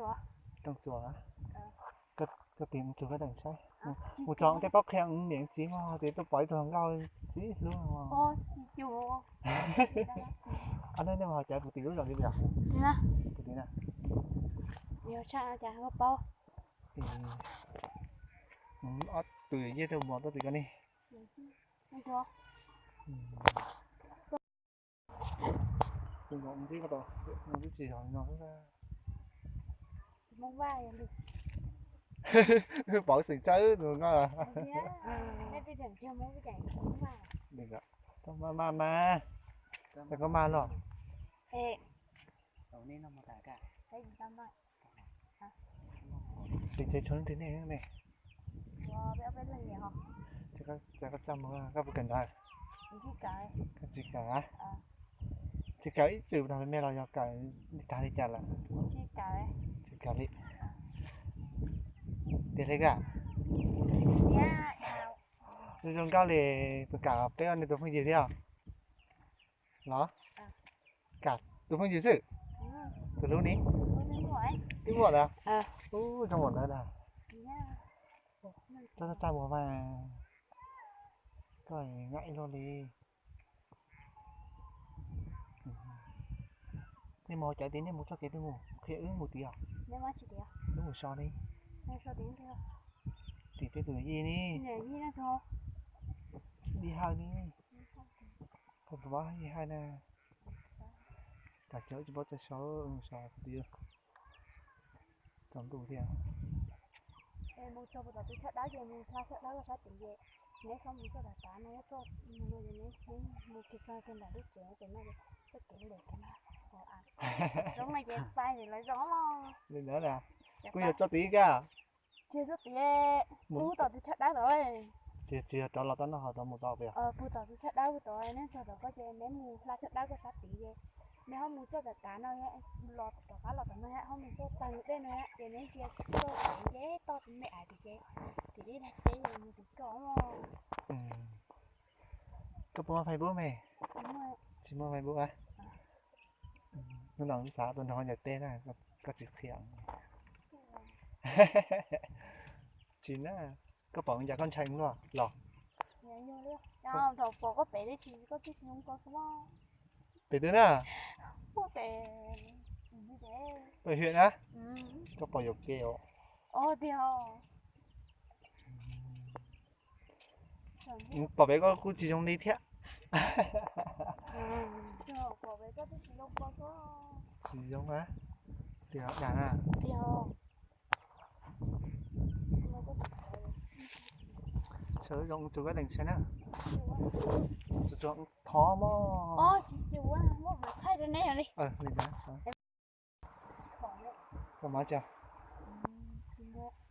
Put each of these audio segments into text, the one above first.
Rooj txuas. Koj tig mus tsuag koj deem saib. Mus txog tej pob qhia niam txiv mog, ces tuaj pom ib tug hluas nkauj txiv hlub. Ob hnub nej mus haus cawv puas tim lub zos li os? Puas tim na? Ob tug yej tug muam tuaj tim koj ne. Tus nkaus ntib ko tau, ntib tsis yog no. Pom xeem Tsawb tus no. Tau maj maj mas, tau koj maj los. Pem tsev tshuav leej twg nej ne? Ces koj txaj muag koj puas kawm ntawv? Koj tsis kawm a? Tsis kawm ib txwm tag me los yog kawm tag li cas lawm? Tsis kawm li. Tiag li koj? Zoo nkauj li, puas kam peb ua nej tus phooj ywg thiab los? Kam tus phooj ywg xwb. Tus hlub ni? Twb muaj ntawd. Ub, zoo npaum ntawd na. Txaj txaj muag mas. Koj ngam ib lo li. Nej mus haus cawv tid nej mus txoj kev twg mus, qhia wb mus tid os. Wb mus so li. Tim peb tus yij ni. Yij Hawj ni. Koj puas paub Yij Hawj na? Tam cov tsis paub txawj so, so tias tsaus ntuj thiab. Mus txog puag tom tus choj dawb ces mus hla choj dawb sab tid ces neb txhob mus txoj tav tav no, neb txhob mus no ces neb mus kiag txog kiag ntawm lub tsev no ces no ces txoj kev lem kiag no. Zoo no ces pais ntawm lawv zos. Li ntawd na, kuj yog txoj tid koj. Tsis yog txoj tid, puag tom tus choj dawb tod. Tsis yog, tsis yog rov los tom no ho rov mus tod pem. Puag tom tus choj dawb puag tod, neb txog tom ko ces neb mus hla choj dawb ko sab tid ces neb ho mus txoj tav tav no, los rov qab los tom no, ho mus txoj tav ntug dej no ces neb ntsia txoj kev nce toj tus me aiv tid ces tim ib dag teb mus tim koj. Koj puas muaj Facebook me? Tsis muaj Facebook a? Hnub no wb xav tuaj nrog koj ncaws teb na, koj tsis qhia. Tsis na, koj pom ncaws koj ntshai luaj los? Pem twg na? Pem hiam na? Koj pom yuam kev os. Pom pem koj kuj tsis zoo li thiab. Tsis zoo a? Tias dag na. Sawv zoo tsuag koj deem saib na. Tsuag thov mog. Koj mas tso.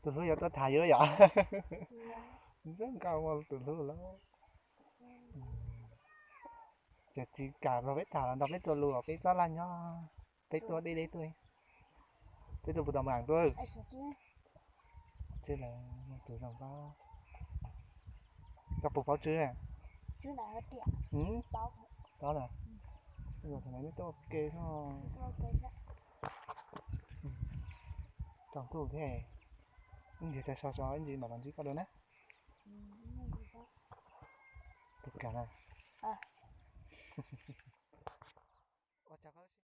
Tus hlub yuav tuaj tham yuav yom. Ntxawg nkauj muaj tus hlub lawm. Ces tsis kam nrog peb tham los nrog peb txuas lus, peb txhob laj nyob, peb tuaj deb deb tuaj. Peb tuaj puas tau mas tuaj. Tswb lawm, tus zoo pab. Koj puas paub Tswb na? Paub na. Thaum nej tuaj ua ke, tsaus ntuj thiab, ib ntsis tsaug zog ib ntsis mam los ntsib koj dua na. Tus kam na.